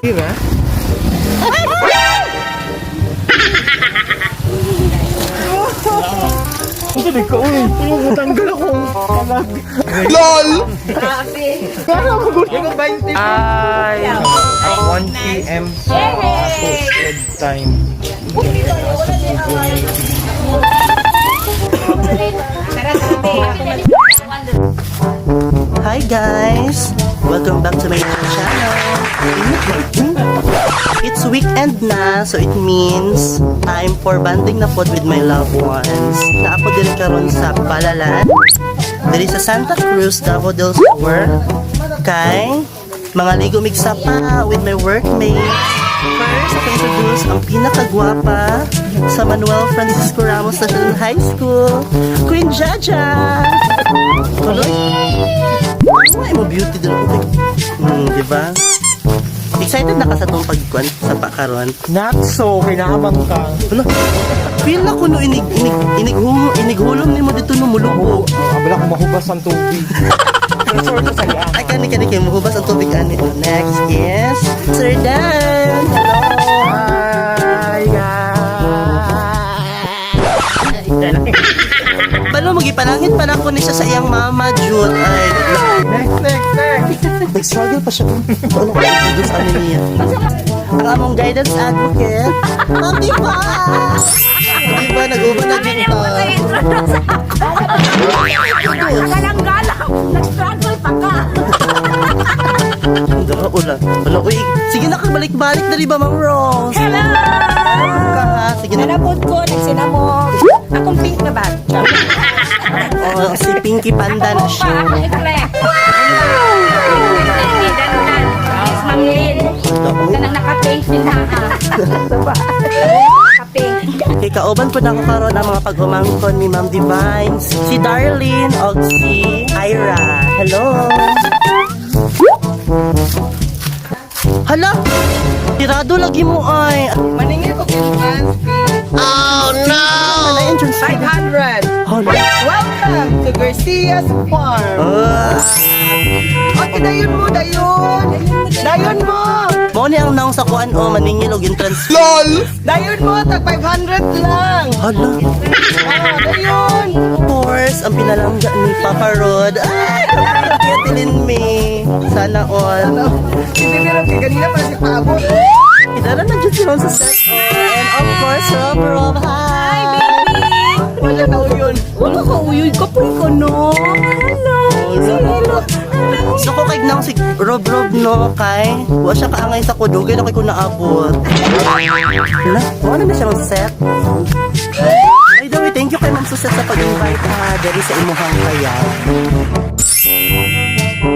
Diba? Tanggal ako. LOL! Ay! 1 p.m. sa posted time. Hi guys! Welcome back to my YouTube channel. It's weekend na, so it means time for bonding na pod with my loved ones. Na ako din karon sa Palalan, diri sa Santa Cruz, Davao del Sur, kay mga ligo pa with my workmates. First, ako introduce ang pinakagwapa sa Manuel Francisco Ramos National High School, Queen Jaja! Tuloy! Ay, mo beauty din ako. Di ba? Excited na ka sa tong pagkuan sa pakaron. Not so, kinakabang ka. Wala. Feel na ko no inig inig inig inighulom nimo dito no mulubo. Abala ko mahubas ang tubig. Sure to sa'yo. Ay kani kani kay muhubas ang tubig ani. Next is Sir Dan. Hello. Hi guys! Balo magipanangit pa na ko ni siya sa iyang mama Jude. Ay, Next, next, next! nag-struggle pa siya. Ano ko introduce ani niya? Ang among guidance advocate, Ma'am Diva! Di ba nag-uban na din ta? Galang-galang! Nag-struggle pa ka! Dara ula. Wala, uy. Sige na, kabalik-balik na di ba, Ma'am Rose? Hello! Ka, ha? Sige na. Nanabot ko, nagsinamog. Akong pink na bag. Oh, si Pinky Panda na Ako pa, siya. akong ikle. Miss Ma'am Lynn. Kanang naka-pink din ha. Naka-pink. Kay kauban po na ako karon ang mga pag-umangkon ni Ma'am Divine, si Darlene, o si Ira. Hello! Hala! Tirado lagi mo ay. Maningil ko entrance fee. Oh no! Wala entrance fee. 500. Hala. Welcome to Garcia's Farm. Ah. Okay, dayon mo, dayon. Dayon mo. Mao ni ang naong sa kuan o maningil og entrance fee. LOL! Dayon mo, tag 500 lang. Hala. Ah, dayon. Of course, ang pinalangga ni Papa Rod. Ay, katilin me. Sana all. Hindi meron kay ganina pa si paabot. Idala na dyan si Ma'am sa set. And of course, Rob Rob, hi! Baby! Wala na yun. Wala ka uyoy, kapoy ko no. Hello! Hello. So ko kay nang si Rob Rob no kay wa siya kaangay sa kudugay na kay ko naabot. Hala, wala na siya mag set. By the way, thank you kay Ma'am Suset sa pag-invite ha diri sa imuhang kaya.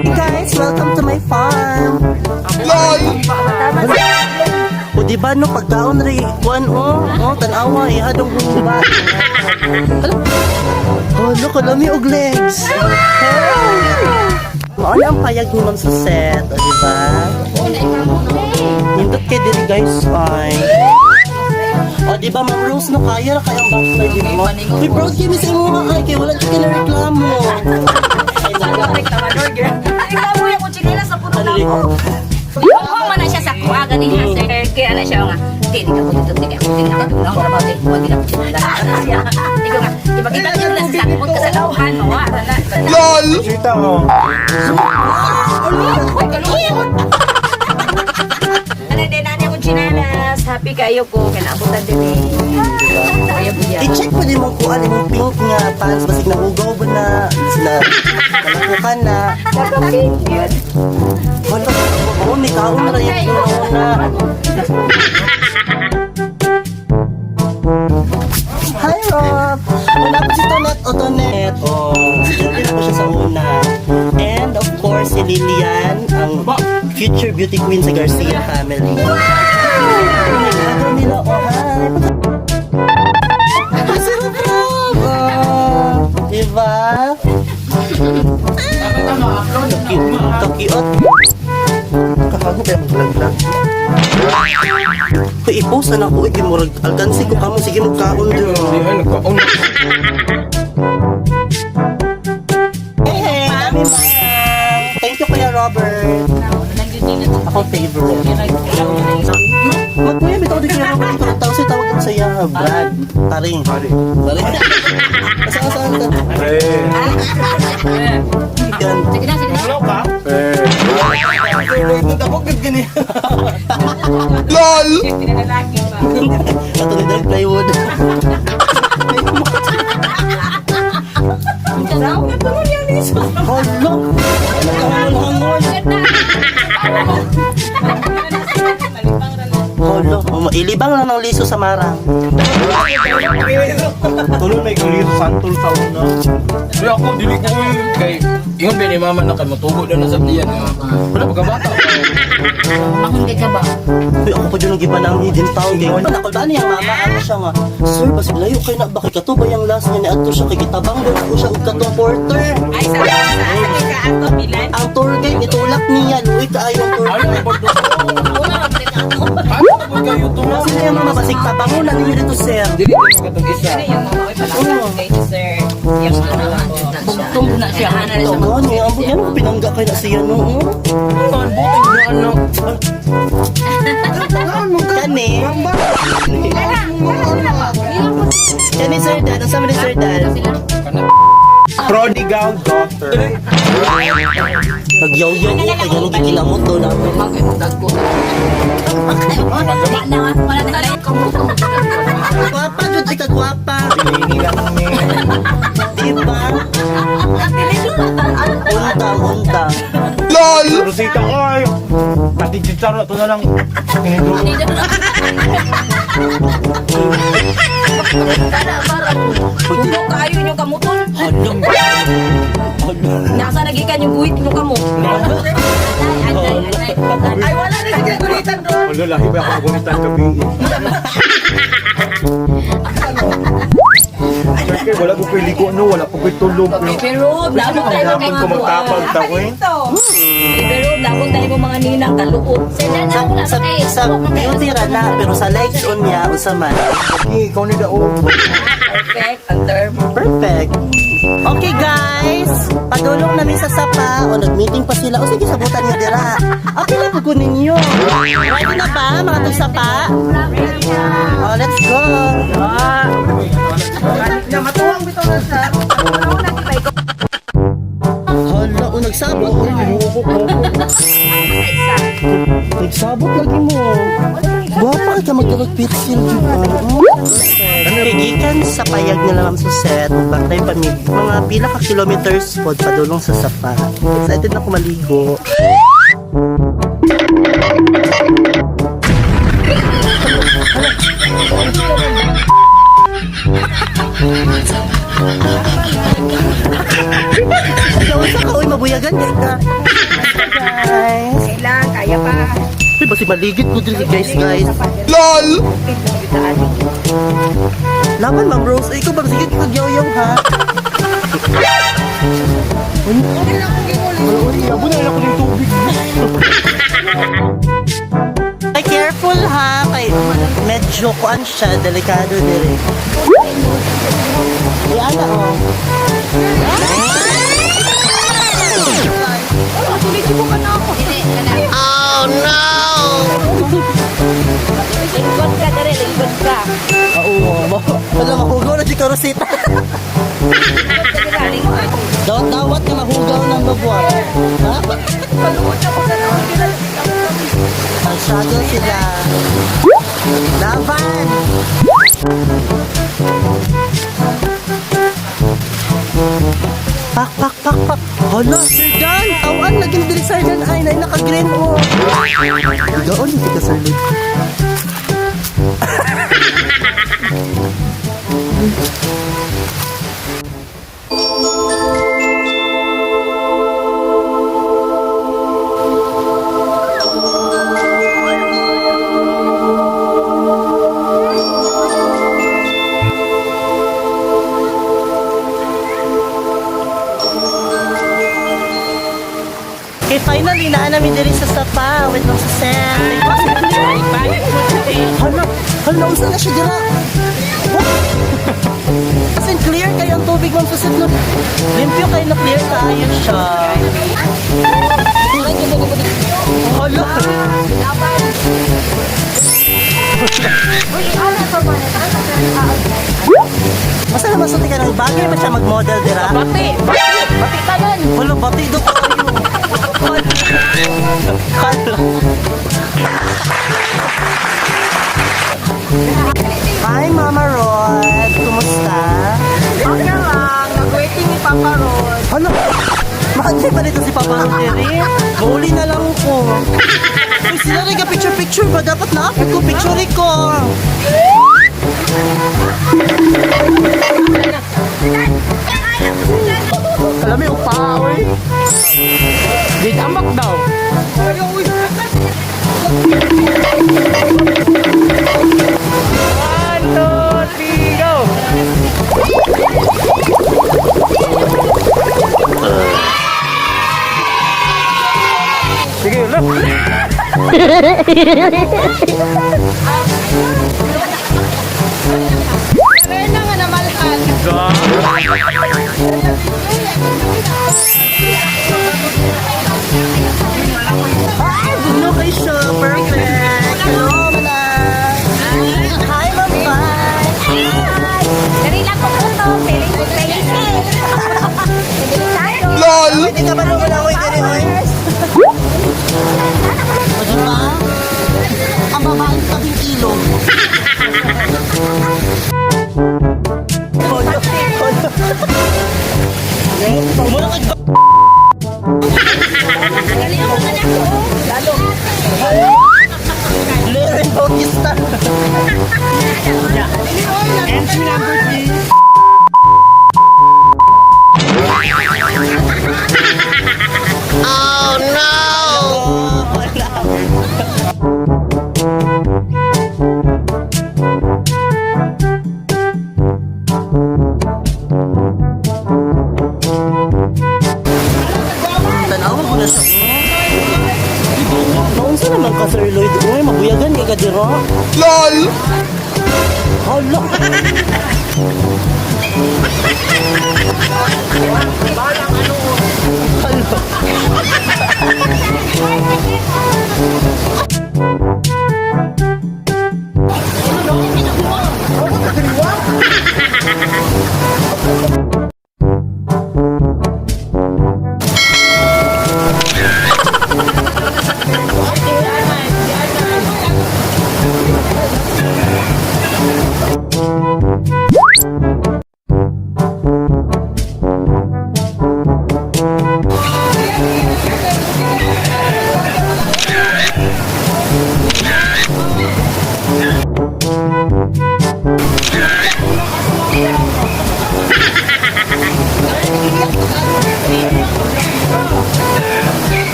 Hey guys, welcome to my farm. LOL! O di ba no pagkaon ri kuan o, oh, tan-awa ihadong humba. Hala. Oh, look, kalami og legs. Mao na ang payag ni Ma'am Suset, o di ba? Nindot kay diri guys ay. O di ba Ma'am Rose no kaya ra kayang backside mo. Uy, proud kami sa imo nga ay kay wala jud ka na reklamo. Ay, naga. Reklamo yung kutsinila sa puno na mo. Oo man na siya sa kuha ganin ha sir. Kaya na siya nga. Di di ka ko dito, di ka ko dito. Ang trabaho di, wag na ko siya. Ikaw nga, ipakita niyo na sa sakot ka sa lauhan mo. Ah, na. LOL! Kita mo. Uy, kaluyot. Ano din nani akong chinalas. Happy kayo ko kinabutan din eh. Kaya buya. I-check pa din mo kuan imong pink nga pants basig nahugaw ba na na nalakukan na. Naka-pink yun. Wala, oo, may kaon na rin yung una. Hi, Rob! Wala po si Tonet o Tonet. Oh, si Julie po siya sa una. And of course, si Lilian, ang Future beauty queen sa Garcia family. Wow! Nila, oh, hi! Sir Rob! Diba? Kakiot. Kakago kaya mag-vlog. Kaya i-post na ako, eh, murag alkansi ko kamo, sige magkaon din. Ay, nagkaon. Hey, hey, ma'am. Thank you, Kuya Robert. Ako favorite. Magkuya, bitaw di Kuya Robert. Ikaw tawag siya, tawag ko sa iya, Brad. Taring. Taring. Saan, saan ka? Yan. Sige na, sige na. Wala ka? Ako, good gani. LOL! Ato ni Direk Plywood. Hala! Nagkahangol-hangol! Hala! Ilibang lang ng liso sa marang. Tuloy may kulit santol sa una. Uy, ako dili ko yun. Kay ingon ba ni mama na kay matugo na sa diyan. Wala pagkabata. Ako hindi ka ba? Uy, ako pa dyan ang giba ng hidden town. Kaya pa nakulbaan niya, mama, ano siya nga. Sir, basig layo kayo na, bakit kato ba yung last niya ni Ato siya? Kay gitabang doon ako siya, og katong porter. Ay, sa sa ka ato bilan. Ang tour guide, itulak niya, luwi kaayo ang tour Ano guide. ang porto? Wala ka pa ako. Ano ba kayo tumo? Sino yung mama, basig tabangon na ninyo dito, sir. Dili ko katong isa. Yung mama ko pala kay sir. Yung mama ko. Bugtong na siya. Ana na siya. Gani, ang yan ako pinangga kayo na siya no. Saan buting na anak? Kani. Kani Sir Dan, ang sama ni Sir Dan. Prodigal daughter. Nagyaw-yaw ko kay ganun gikinamot do na. Wala na, wala na. Gwapa jud ay kagwapa. Pinili lang ni. Diba? Undang, undang. LOL! Rosita ay. Pati chicharo to na lang. Puno kayo inyong kamutol. Hala. Hala. Nasa nagikan yung guhit inyong kamo. Anay, anay, anay. Ay, wala na sige gulitan doon. Wala lahi ba ako gunitan gabi. Siyempre, wala ko pili ko ano, wala po ko'y tulog. Pero, lalo tayo Hapon ko magtapag ta ko eh. Ito. Pero, lalo tayo mo mga ninang kaluot. Sa, sa beauty ra na, pero sa likes on niya, unsa man. Okay, ikaw ni Dao. Perfect, ang term. Perfect. Okay guys, padulong namin sa sapa. O nag-meeting pa sila. O sige, sabutan niyo dira. Okay lang po ninyo. Ready na ba mga tag sapa? Oh, let's go. Na matuwang bitaw na sa. Hala, o nagsabot. Nagsabot lagi mo. Gwapa ka magdalog pitsil jud. Gikan sa payag nila Ma'am Suset, Bantay Pamig, mga pila ka kilometers pod padulong sa sapa. Excited na ako maligo. Ikaw sa ka, uy, mabuyagan ka. Guys. Kailan, kaya pa. Uy, basi maligid ko din guys, guys. LOL! Laban, Ma'am Rose. Ay, ikaw ba? Sige, kagyaw-yaw, ha? Abo na lang ako ng tubig. Ay, careful, ha? Kay medyo kuan siya. Delikado dire. Ay, ana, oh. Lingkod ka, dere, lingkod ka. Oo, wala mahugaw na si Rosita. Lingkod ka, dere, lingkod. Dawat-dawat ka mahugaw ng babuan. Ha? Nag-struggle sila. Laban! Pak, pak, pak, pak. Hala, Sir Dan! Awan, naging dili Sir Dan. Ay, na naka-green mo. Gaon, hindi ka, Sir Luke. mi diri sa sapa with Ma'am Susan. Hala, hala, unsa na siya dira? What? As in, clear kayo ang tubig, Ma'am Susan. No? Limpyo kayo na clear kayo siya. Hala. Basta naman sa ka ng bagay ba siya mag-model dira? Bati! Bati! Bati tanan! Wala, bati do kayo. Hala. Hi, Mama Rod. Kumusta? Okay lang, nag-waiting ni Papa Rod. Hala, makantay pa dito si Papa Rod diri. Mauli na lang ko. Uy, sila rin ka picture-picture ba? Dapat na ko picture ko. Alam mo yung pa, oy. Di tambak daw. One, two, three, go! Sige, look. Serena nga namalhan. Ay, buno kay siya. Perfect. Hello, Manang. Hi, Ma'am Pai. Dali lang ko po to. Feeling ko crazy. LOL! Pwede ka ba lumalangoy diri, oy? O, diba? Ang babaeng tabing ilog. Hola, hola. Mura kag Leren Bautista. Entry number 3. Wala. Tanawa ko na siya. Naunsa naman ka, Sir Lloyd? Uy, mabuyagan kay kadira. LOL! Hala! Hala.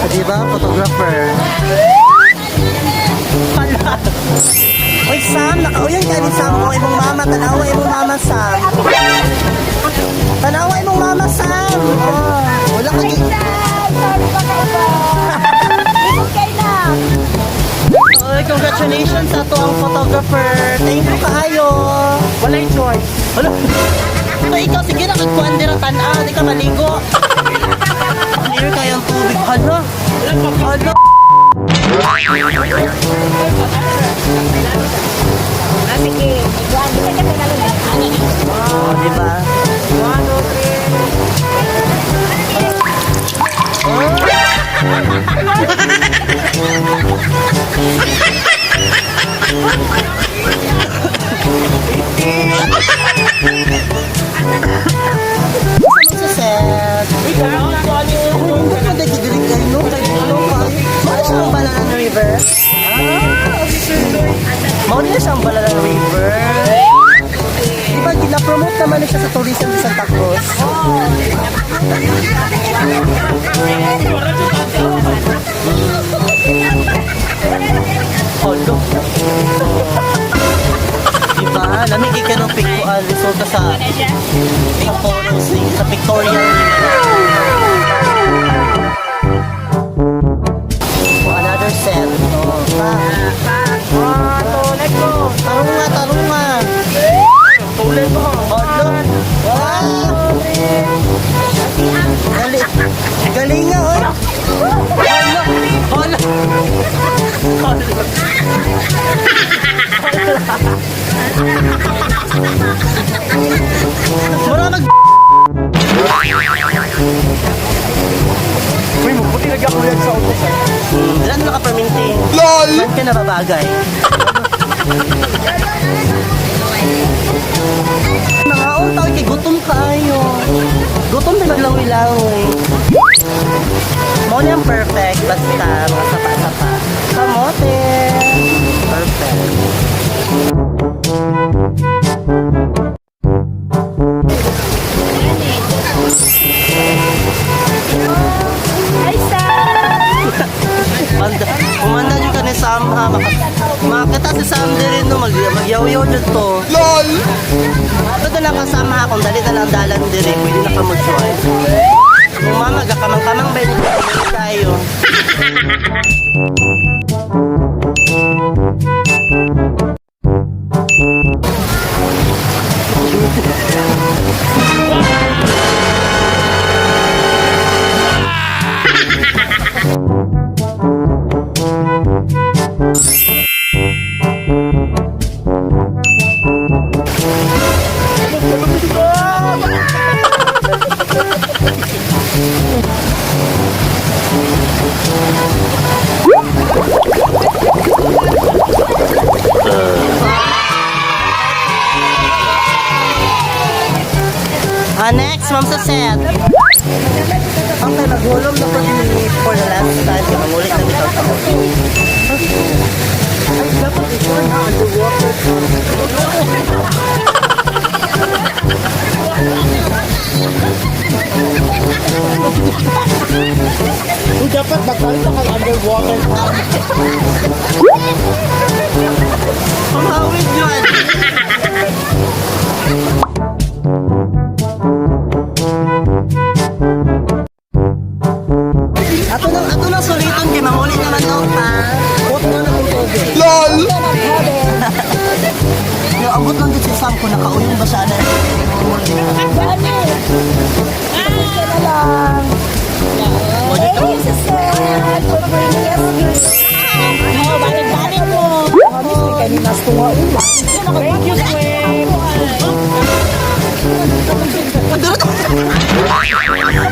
Diba, photographer? Hala. Oy, Sam, nakauyan ka ni Sam. O, imong mama, tanawa imong mama, Sam. Tanawa imong mama, Sam. Oh, wala ka di. Sorry pa kayo. Okay na. Oy, congratulations sa ato ang photographer. Thank you kaayo. Walay choice. Wala. Pa ikaw, sige na, kagkuhan dira tanaw, di ka maligo. Clear kayang tubig. Hala. Hala. Sige. Di ka ka. Oh, di ba? 1, 2, 3. Sa set. Hindi pa dahil diri kayo, no? Kay ano ka? Mao siya ang Balalan River. Ah, mao niya siya ang Balalan River. Di ba, gina-promote naman na siya sa tourism sa Santa Cruz? Oh, look. Diba? Lamig ka ng pikuan. Resulta sa photos sa pictorial. Oh, another set. Oh, pa. 1, 2, let's go. Tarong nga, tarong nga. Tulad mo. Oh, look. Wow! Galing. Galing nga, oh. Oh, look. Oh, look. Oh, look. Mura mag. Uy, mabuti lagi ako yan sa ubos. Ilan na ka-perminti? LOL! Ba't ka nababagay? Mga unta, kay gutom kaayo. Gutom na maglawi-lawi. Mo na ang perfect, basta mga sapa-sapa. Kamote! Perfect. Hi, Sam! Manda, umanda nyo ka ni Sam ha. Makita si Sam din no, magyaw-yaw dito. LOL! Ito na lang kasama ha, kung dali na lang dalan dire, pwede na ka mo-join. Kung mama, gakamang-kamang ba yun tayo? Ah, next, Ma'am Saset. Okay, maghulom na po din for the last time. Kaya mangulit na bitaw sa Ay, dapat ito na underwater. Uy, dapat magpalit ka underwater. Pamawid yun! Ato nang suliton kay mangulit naman daw pa. Huwag na na kung tubig. LOL! Naabot lang din si Sam kung nakauyong ba siya na. Gani! Ka na lang. Thank you, sister, for bringing us here. Oh, balik-balik mo. Promise, may kaninas ko nga ula. Thank you, Swen.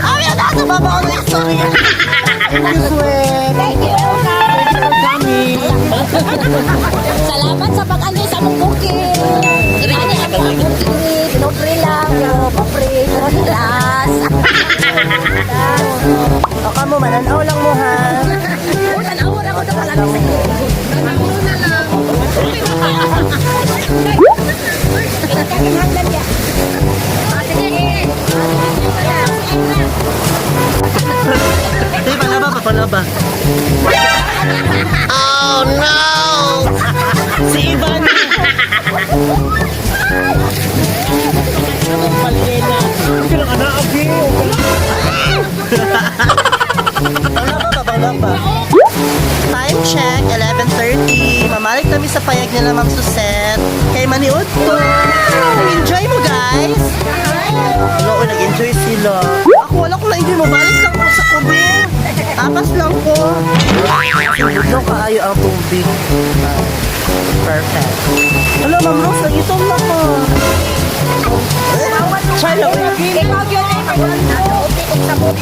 Ay, nasa baba ko na yung sorry. Thank you, Swen. Thank you, Thank you for coming. Salamat sa pag-ano sa among booking. Inani ako ang booking ni Pinodre lang, pero pobre, pero hilas. Baka mo, mananaw lang mo ha. Ulan, awon ako na pala sa iyo. Na lang. Sige. Di, palaba pa, palaba. Oh no! Si Ivan! Palaba pa, palaba. Time check, 11:30. Mamalik kami sa payag nila, Ma'am Suset. Kay maniud ko. Enjoy mo, guys! Hello, oy, nag-enjoy sila. Ako wala ko na-enjoy mo. Balik lang ko sa kubi. Tapas lang ko. Budlo kaayo ang tubig. Ah, perfect. Hello, Ma'am Rose. Nag-itom na ko. Try lang. Ikaw yun ay pag-uti og samot.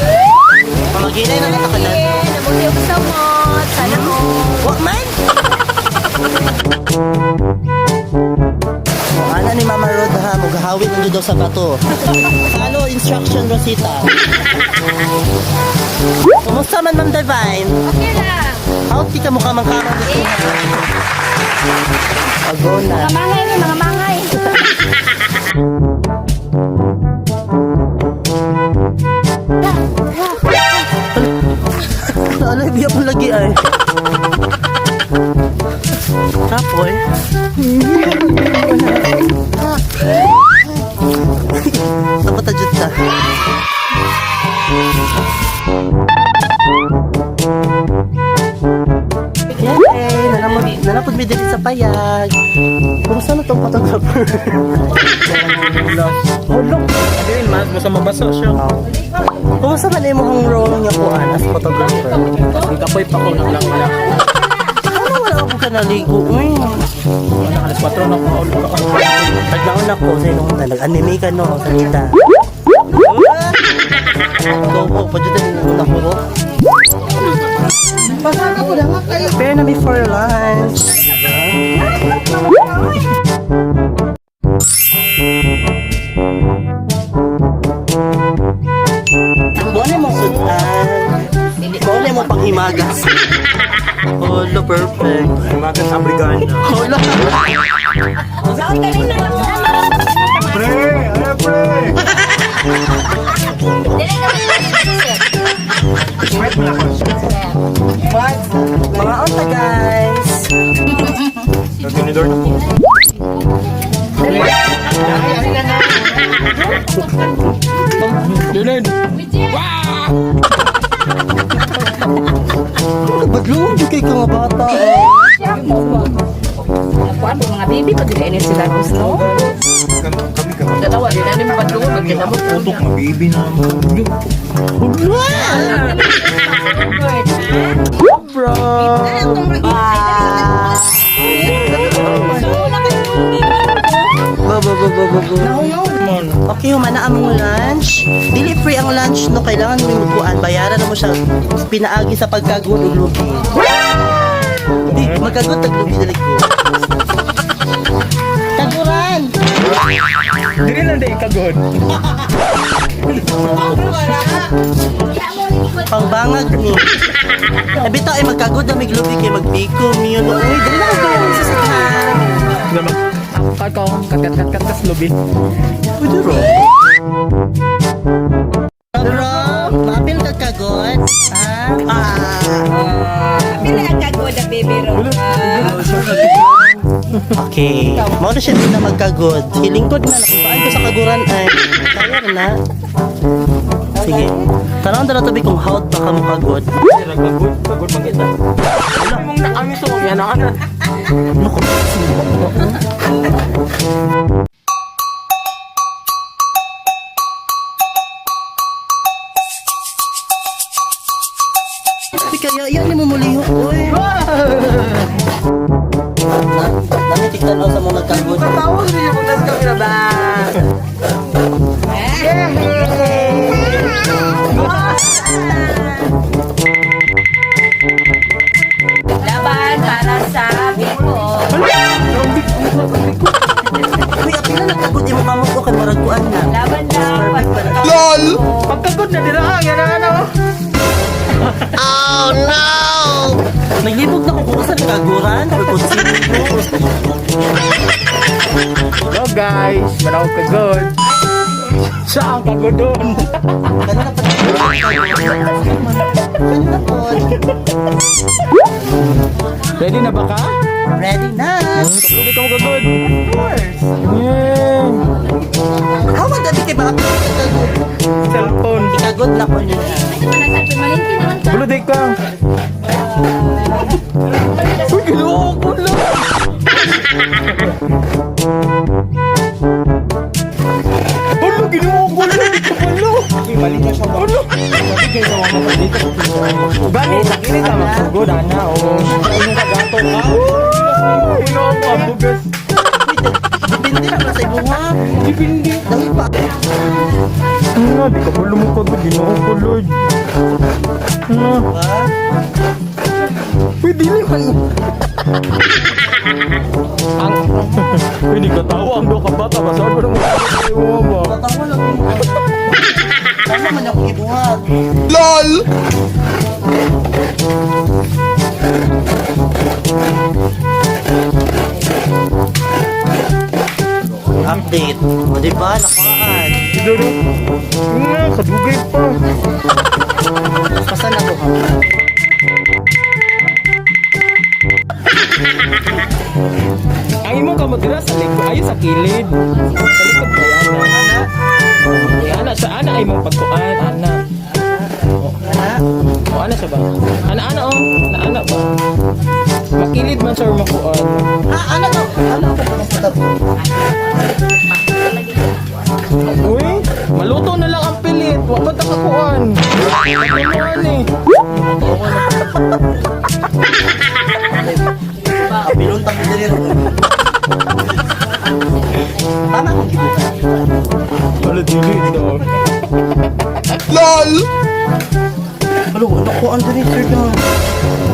Pamaginay na natakalan. Nabuti og samot. Sana mo. Wa man! O, ana ni Mama Rod ha, mughawit ang daw sa bato. Follow instruction, Rosita. Kumusta man, Ma'am Divine? Okay lang. How di ka mukha mang kamang dito? Ago na. Mga mangay ni, mga mangay. Naalay, biya po lagi ay. Kapoy. Dapat ajud ta. Yay! Nanamod, nanapod mi diri sa payag. Kumusta na tong photographer? Hulog! Hindi mas basta mabaso siya. Kumusta man imong role nga kuan as photographer? Ang kapoy pa ko lang wala. Ano wala ako ka naligo? Uy. Alas 4 na ko ulo ka. Naglaon ako sa inong na nag-anime ka no, sa nita. Go po, pwede din na ako ro. Prepare na before lunch. Buwan mo sudan. Buwan mo panghimagas. Holo, perfect. Himagas abrigana. Holo. Pre! Ay, pre! Dili ka man. Mga onta, guys. Nagtinidor na po. Dilin. Badlong, di kay ka nga bata. Eh. Kuan po mga baby pag dili sila gusto. Kami kami. Dalawa din na ni padluon magkinamot. Utok, mabibi na. Bro. Bye. Ba, ba, ba, ba, ba, ba. Okay, humana among lunch. Dili free ang lunch, no? Kailangan mo yung upuan. Bayaran na mo siya pinaagi sa pagkagod og lubi. Di, magkagod tag lubi dali ko. Taguran! Dili lang day kagod. Pangbangag ni. Abi ta ay magkagod na mig lubi kay magbiko mi yun. Uy, dili na ko sa sakyan. Kakong kat kat kat kat kas lubi. Pwede ro. Bro, maapil ka kagod. Ah, ah. Pila ang kagod ang baby ro. Okay. Mao na siya din na magkagod. Hilingkod na nakumpaan ko sa kaguran ay. Kaya na. Sige. Tanong na tabi kung how'd ba ka mo kagod. Kagod, kagod man kita. Mong nakamiso ko yan ana. Ano ko? Uy, kaya yan ni mumulihok, uy. Nami tigtan sa mga nagkagod. Tawag niyo kung tas kami na ba. Laban para sa Bicol. Uy, apila nagkagod imo kamot ko kay murag kuan na. Laban lang. LOL! Pagkagod na dira ang yan ana. Naglibog na ko kung saan nagkaguran or kung sino. Hello guys, manaw kagod. Siya ang kagodon. Kanina pa. Kanina po. Ready na ba ka? Ready na. Paglubi ka mo kagod. Of course. Yeah. How man dati kay ba kagod? Cellphone. Ikagod na ko niya. Bulo ka. Uy, ginoo ko lang. Bulo, ginoo. Mali na siya. Ano? Gani, sa kini ka magsugod, ana, o. Ano ka gato ka? Ino ang bugas. Depende naman sa ibuha. Depende. Dahil pa. Ano, di ka pa lumukod ko, ginoo ko, Lord. Ano? Ba? Uy, dili man. Ang... Uy, di ka tawa ang do ka bata. Basta pa naman mo ba? Tatawa lang yun. Tama man ako gibuhat. LOL! Update. O, di ba? Nakuhaan. Dito. Nga, kadugay pa. Pasan na to ha. Ang imong kamot dira sa likod, ayo sa kilid. Sa likod kay ana. Ana? Eh, ana sa ana ay mong pagkuan, ana. Ana? O ana siya ba? Ana ana oh, ana ana ba? Makilid man sir makuan. Ah, ana to. Ana ako. Uy, maluto na lang ang pilit. Wa pa ta kakuan. Kakuan eh. Kabilon ta ko diri ron. Tama akong gibuhat. Wala dili daw. LOL! Alo, ano ko ang diri sir na.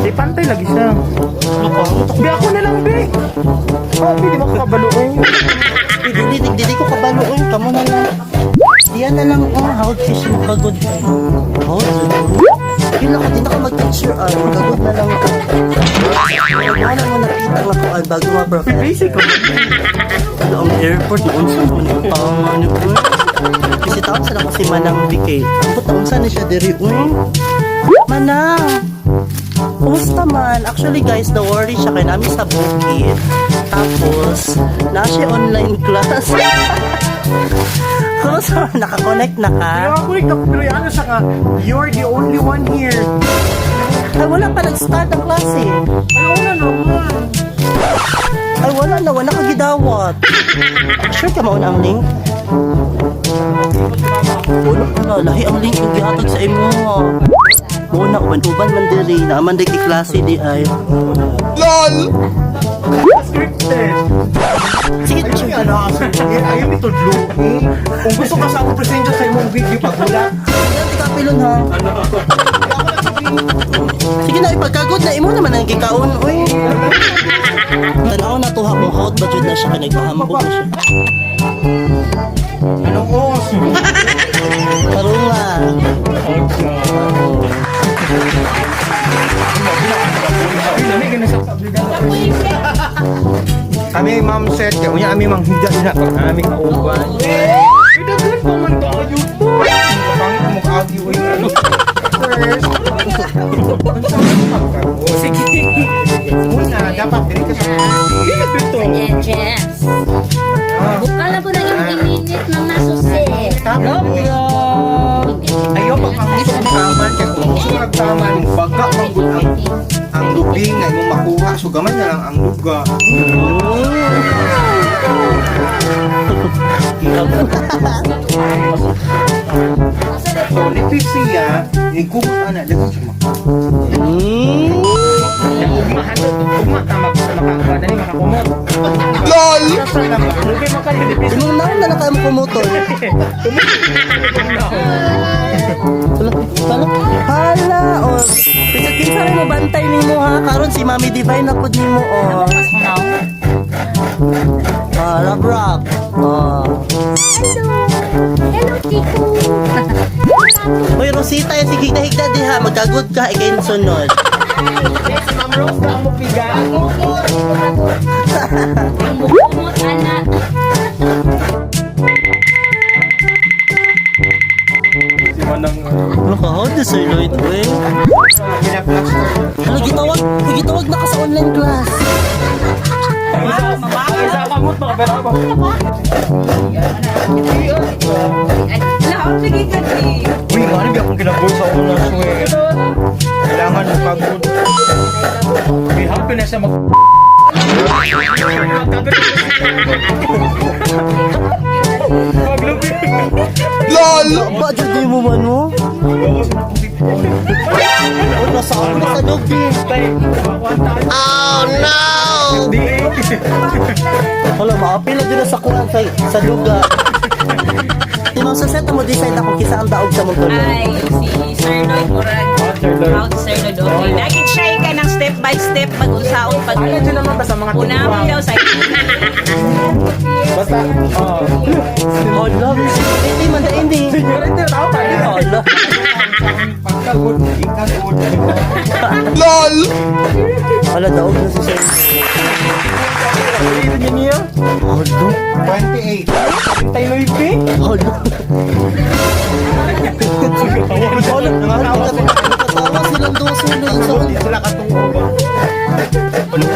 Di pantay lagi siya. Ano ko? Be ako na lang be. Oh, di ba kabalo eh. Dili, dili ko kabalo oy, kamo na lang. Diyan na lang oh, how fish mo kagod. Oh, yun ako, di na ka mag-teacher ah, kagod na lang ako. Wala mo nakita nga ko ay bago nga professor. Basic ko. Ano ang airport noon sa noon ang tama ni ko. Kasi taon sa ako si Manang BK. Ang taon sa ni siya diri uy. Manang. Kumusta man? Actually guys, na worry siya kay namin sa bukid. Tapos, na siya online class. Kumusta man? Nakakonect na ka? Nakakunik ako pero ano siya ka, you're the only one here. Ay, wala pa nag-start ang klase. Ay, una naman. Ay, wala na. Wala ka gidawat. Sure ka mauna ang link? Wala ka na. Lahi ang link yung gihatag sa imo. Muna, uban-uban man diri. Naaman di klase di ay. LOL! Scripted. Sige, Ayun yung ano, ayaw ito tudlo. Kung gusto ka sa akong presensya sa imong video pag wala, Sige, di ka pilon ha. Sige na, ipagkagod na. Imo naman ang gikaon, uy. Tanaw na to ha, kung hot ba jud na siya, kay nagpahambog na siya. anong os? Karunga. Kami ma'am set, kaya unya kami manghida na pag kami kauban. Uy, daghan pa man kayo po. Pangit mo kaagi uy. First, unsa man pagkaon? Sige. Una, dapat diri ka sa Dito. Yes. Bukala po ng imong iminit ng nasusi. Tapos, ayaw pagpangit ang taman kay kung gusto kag taman, baga man gud ang lubing nga imong makuha so gamay na lang ang luga. So nipis siya, nigumot ana daghan siya makuha. Ugma handot, ugma ta mag makakuha dali makakumot. LOL! Lugay man kayo dipis. Imong naon na lang kayo mo kumutol. Hala, hala, hala, oh. Bisa kinsa rin mo bantay nimo ha, karon si Mami Divine na pud nimo oh. Ah, rock rock. Oh. Hello. Hello, Chico. Hoy Rosita, yan sige higda diha, magkagod ka ikay sunod. Si Ma'am Rose ka mo piga. Ang bukumot, anak. Si Manang. Ano ka, how does Sir Lloyd, we? Ano, gitawag, gitawag na ka sa online class. Isa ka mo to, pero ako. Laot lagi ka ni. Uy, nga rin akong ginagoy sa una swear. Kailangan mo pagod. May happy na siya mag. Paglubi. LOL! Ba, dyan mo man mo? Oh, nasa ako na sa lubi. Oh no! Di. Hala, maapil na dyan na sa kuwan sa luga. Timang sa set mo decide ako kisa ang daog sa mong tulo. Ay, si Sir Lloyd Murag. Sir Lloyd. Out Sir Lloyd. Okay. Lagi siya ka ng step by step pag unsaon pag Ano dyan naman ba sa mga Unahon daw sa Basta, oh. Hala, hindi man hindi. Senyorita, tao tayo. Hala. Pagkagod, ikagod. Hala, daog na si Sir. Ito niya niya. Hala. 28. Tayo Loipi. Hala. Hala, nakatawa silang duwa sa ulo. Hindi sila katuo ba?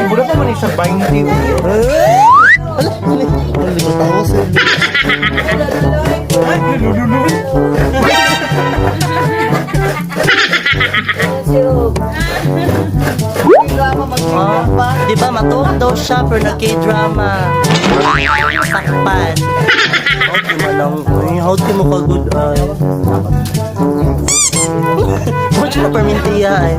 Wala pa man sa 20. Hala, hala, nakatawa sila. Ay, lululul. Di ba, matuwa daw siya pero nag-K-drama. Sakpan. Okay mo lang. Ay, how mo ka good eye? Mucho na permintiya ay.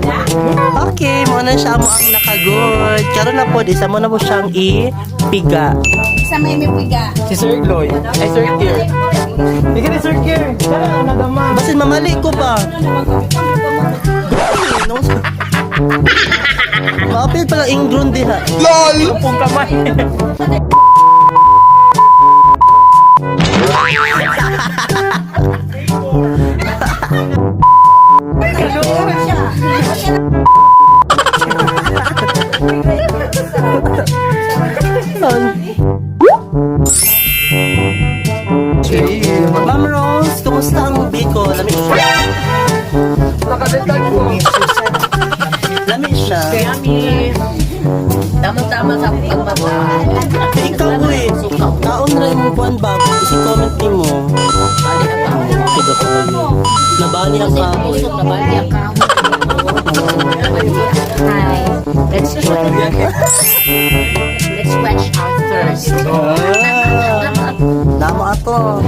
Okay, mo na siya mo ang nakagood. Karon na po, isa mo na po siyang ipiga. Sa may may piga. Si Sir Lloyd. Ay, Sir Kier. Hindi ni Sir Kier. Sana ang nadama. Basin mamali ko ba? No? Maapil pala ingron diha. Pung kamay. Ma'am Rose, kumusta ang biko? Lami siya. Nakadetag po. Lami siya. Tama-tama sa pagbaba. Ikaw eh. Kaon ra imong kuan ba? Kasi comment nimo. Okay daw kayo. Nabali ang kahoy. Nabali ang kahoy. Hi. Let's drink. Let's quench our thirst. Ah, Damo ato.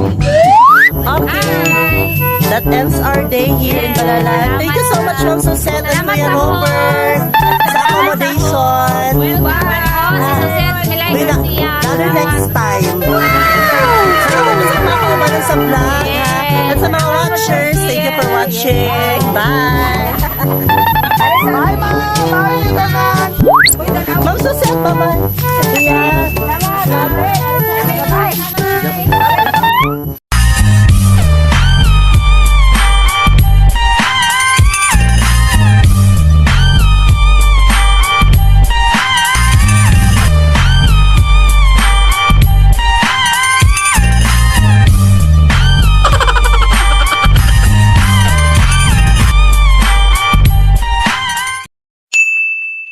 Okay. That ends our day here in Balalan. Thank you so much, Ma'am Suzette and Salamat Kuya sa Robert, sa accommodation. Welcome. Si Suzette Milay Wait, Garcia. gather next time. Salamat sa mga kaubanan sa vlog, ha? At sa mga watchers, thank you for watching. Bye! Bye, ma'am! Bye, Ma'am Suzette, bye-bye. Yeah. Salamat.